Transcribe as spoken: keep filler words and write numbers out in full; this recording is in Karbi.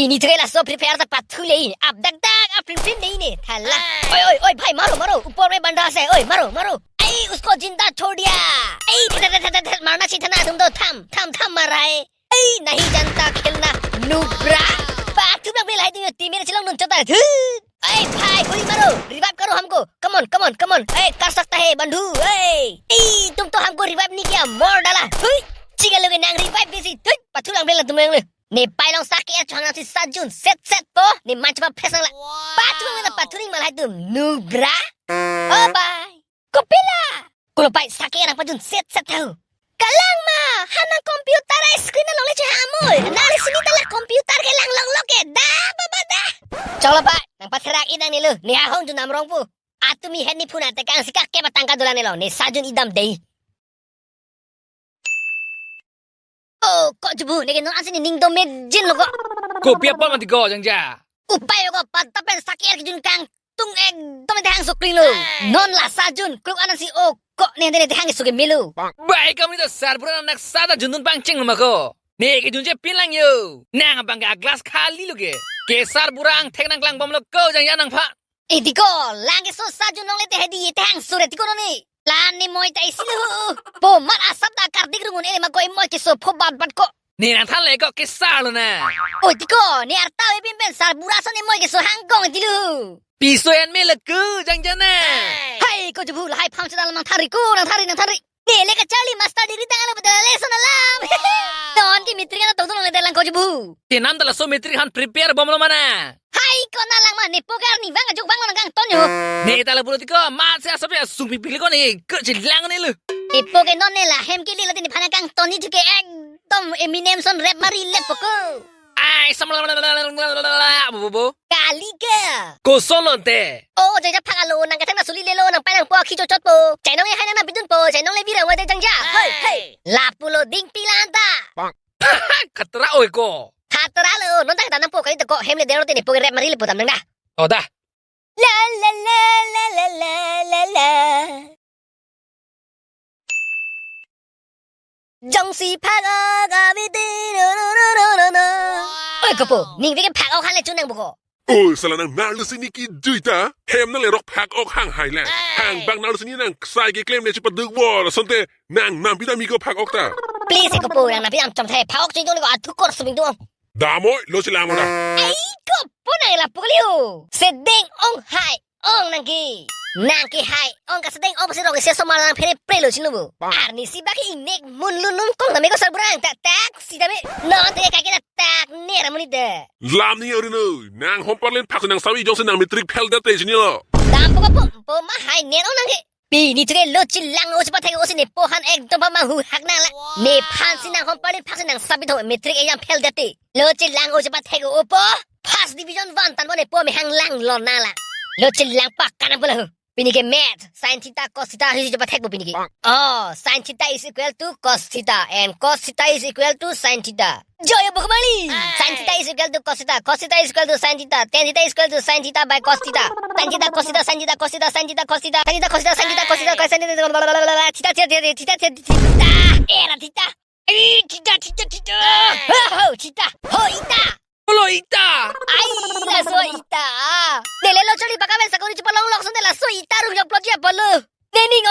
Pini thre laso Free Fire ta pathu le, ap dak dak, ap prim prim le ne, thala. Oi, oi, oi, bhai, maro, maro, upor mein bandha ase, oi, maro, maro. Ai, usko jinda chhod diya. Ai, thet, thet, thet, thet, marna chahiye na tum to, tham, tham, tham mar raha hai. Ai, nahi janta khelna, nubra. Pathu bang bel hai tum yo, team mere chelong nun chota. Thu. Ai, bhai, guli maro, revive karo humko. Come on, come on, come on. Ai, kar sakta hai, bandhu. Ai. Ai, tum to humko revive nahi kiya, mar dala. Thui. Chikalo ke nang revive desi. Thui, pathu lang bel tum yang le. Ne pai long sake er chang nang si sajun set set po. Ne manchapa phes nang la. Wow. Pathu nang la pathu ning malai tum. Nubra. Oh bye. Kopilo? Kolo pai sake er nang pajun set set tau. Kalang ma, ha nang computer a screen along le chehang amoi. Nang le sini ta la computer kelang long lo ke. Da, baba da. Choklo pai, nang patherak inang nelo. Ne ahong jun nam rong pu. Atumi het ni phuna tekang sika ke patang ka dolang nelo. Ne sajun idam dei. Oh, ko Jubu, neke non ansi ne ning dome jin lo ko. Kopi apot mati ko, jangja. Upai ko, panta pen sake er kejun kangtung ekdom tehang sukri lo. Non la sajun, kluk ansi o ko ne ne tehang suke melo. Bai kami ta sarbura nak sada jundun pangcheng lo ma ko. Ne kejun je pin lang yo. Nang abang ke glass khali lo ke. Ke sarbura angthek nang klang bom lo ko, jangja nangphan. Edi ko, lang keso sajun nong le te hedi tehang sure ti ko noni. La ne moi ta isi lo. Po mat asap ta kardik rungun ele ma ko emoi keso pho bat bat ko. Ne nangthan le ko kesar lo na. Oi ti ko, ne arta epin pen sarbura ason emoi keso hangkong ti lo. Piso en me le ko jangja na. Hai ko Jubu lahai pham chedal nangthari ko, nangthari, nangthari. Ne le kacharli master degree tang alo betul le son alam. Wow. Non ke matric ana tong tong le dalang ko Jubu. Ke nam ta laso matric aphan prepare bom lo ma na. Hai ko na lang ma ne po ke arni vang ajuk vang lo nang kangton yo. Ne ta la pulo ti ko, mat se asap ya sung pipik le ko ne, ko chelang ne lo. Ne po ke non ne la hem ke le la ti nephan kangton ni thu ke ekdom Eminem son rap mari le po ko. Ai, sam bo, bo, bo. Kali ke. Koson lo te. Oh, jangja phak alo, nang kethang na suli lelo, nang pai nang po, khi chochot po. Chainong e hai nang na bidun po, chainong le bira wa de jangja. Hei, hei. Lapulo ding pilan ta. Khatra oi ko. Khatra lo, non ta kata nang po kali to ko, hem le dero te ne po ke rap mari le po tam nang da. Oh, da. La, la, la, la, la, la, la, la. Jongsi phak-ok abidi, no, no, no. Oi, kopo, ning veke phak-ok han le chun nang buko. Oi, sala nang narlu sini kejui ta. Hem nang le rok phak-ok hang hai le. Hey. Hang bang narlu sini nang sai keklem le chupa duk bor. Sonte nang nampi ta mi ko phak-ok ta. Please, kopo, nang nampi am chom the. Phak-ok chun tung ko athu kor suming tung. Damoi, lo chelang mo na. Ai, kopo nang lapu kali ho. Sedeng ong hai. Ong nang ke. Nang ke hai. Ong kasedeng ong pasi rong isi somar nang phere pre lo chinu bu. Arnisi baki ingnek mun lun lun kong tame ko sarbura ang tak tak si tame. Non te kai ke tak ne ramu ni de. Lam ni ori no. Nang hom parlen phak nang sabi jongsi nang matric fail det te chini lo. Dam po ko po, po ma hai nen ong nang ke. Pini thu ke lo chelang o chepathek o si ne po han ekdom pa manghu hak nang la. Nephan si nang hom parlen phak si nang sabi tho matric exam fail det te. Lo chelang o chepathek o po. First division one tan bo ne po me hang lang lo nang la. Lo chelang pak kanang pula ho. Pini ke math, sin theta, cos theta, hi chepathek bo pini ke. Oh, sin theta is equal to cos theta and cos theta is equal to sin theta. Joy bo kemali. Sin theta is equal to cos theta, cos theta is equal to sin theta, tan theta is equal to sin theta by cos theta. Tan theta, cos theta, sin theta, cos theta, sin theta, cos theta, tan theta, cos theta, sin theta, cos theta, cos theta, theta, theta, theta, theta, era theta. Ai, theta, theta, theta. Ho, ho, theta. Ho, eta. Lo eta. Ai, laso eta. Nele lo chori baka ben sakori chupa long lok sonte laso eta ruk jok plot ya polo. Nening